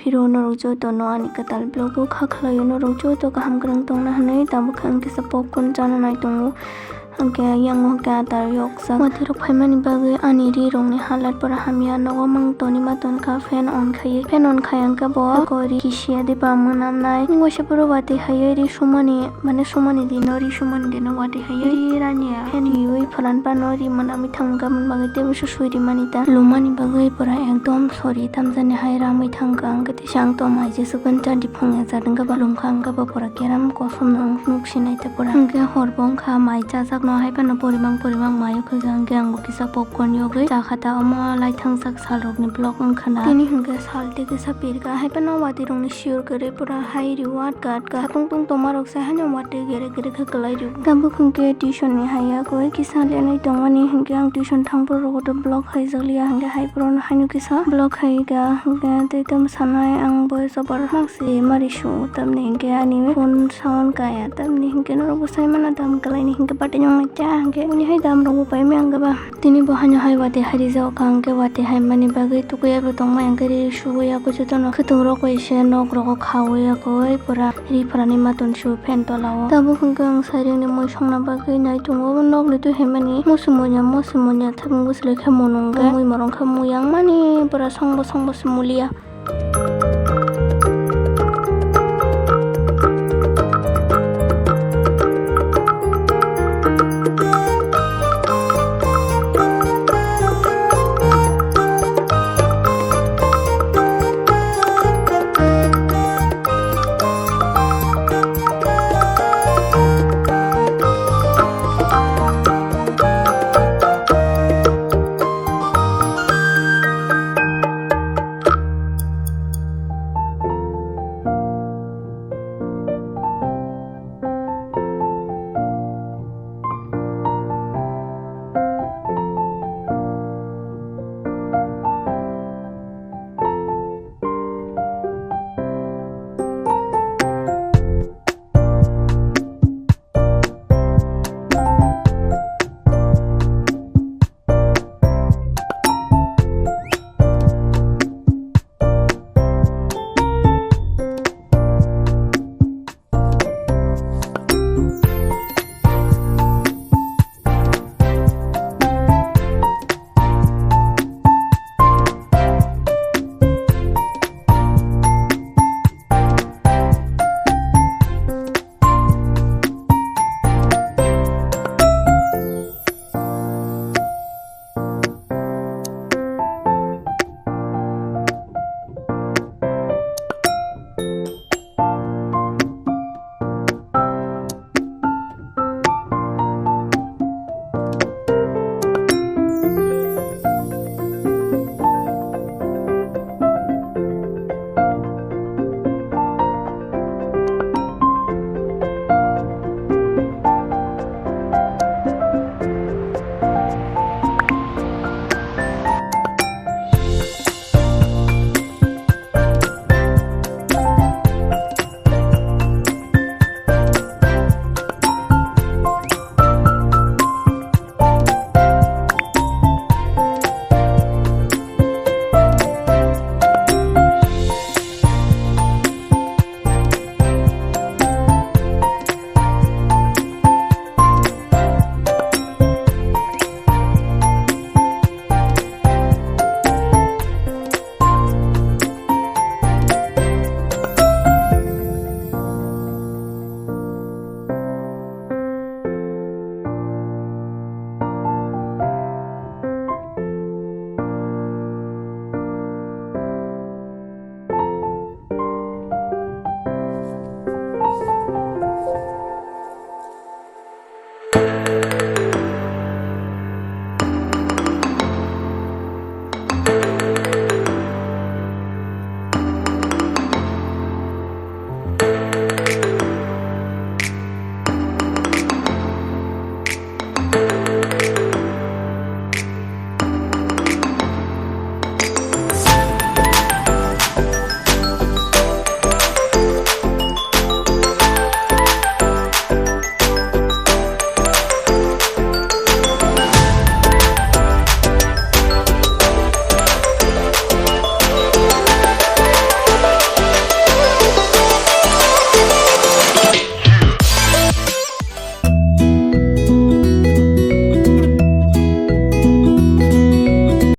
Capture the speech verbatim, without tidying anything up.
Phiro norok joto no ani kwtal vlog o kha khlaio, norok joto kaham kwrwng tongna hwnwi. Tabuk khe ang kisa popcorn chana nai tongo. Hwnkhe yang o hwnkhe adar yok jak. Watwi rok phaimani bagwi ani ri rok ni halat pura hamya, nogo mang toni ma tonkha, fan on khaiwi. Fan on khai hwnkhe bo eko ri kisiya diba mwnamnai. Waisa pura watwi haiwi ri sumani, mane sumani dino, ri sumani dino watwi haiwi ri raniya. Fan riwi phalan pano ri mwnamwi thangkha, aboni bagwi teibo se sui rimani ta. Lumani bagwi pura ekdom sori tamjani hai ramwi thangkha. Ang Tisa ang toma hai jesukon chadi phung ya jadwng khe ba lum kha, ang khe ba pura keram kosom no ang nuk sinai ta pura. Hwnkhe hor bo wngkha, mai chajak no hai phano porimang porimang mai o khe hwnkhe ang bo kisa popcorn yogwi cha kha ta. Omo lai thangjak sal rok ni vlog wngkha na. Tini hwnkhe sal tei kisa pirka hai phano watwi rok ni sir kwrwi pura hai ri wat kat ka tung tung toma rok se haino watwi gere gere khe kwlai ri. Tabuk hwnkhe tuition ni haya koi kisa lenai tongmani hwnkhe ang tuition thang phuru rogo to vlog khaijak liya hwnkhe hai phuru no haino kisa vlog khai ka hwnkhe tei tamo sanai ang bo jobar mangsi mari su tamni hwnkhe ani phone sound kaya tamni hwnkhe norok bo sai mano dam kwlai ni hwnkhe bati nong nai cha hwnkhe boni hai dam rok bo pai maya hwnkhe ba tini bo haino hai watwi hai rijak kha hwnkhe watwi hai mani bagwi tukui ya bo tong maya hwnkhe ri su ya koi joto no khwtwng rok bai se nok rogo kha o ya koi pura. Ri phrani matun su fan tola o. Tabuk hwnkhe ang sairing ni mui songna bagwi nai tongo. Obo nokni twi haimani musu munya, musu munya thapung bwswlwi khe munung khe mui morong khe mui yang mani pura songbo songbo se mulia.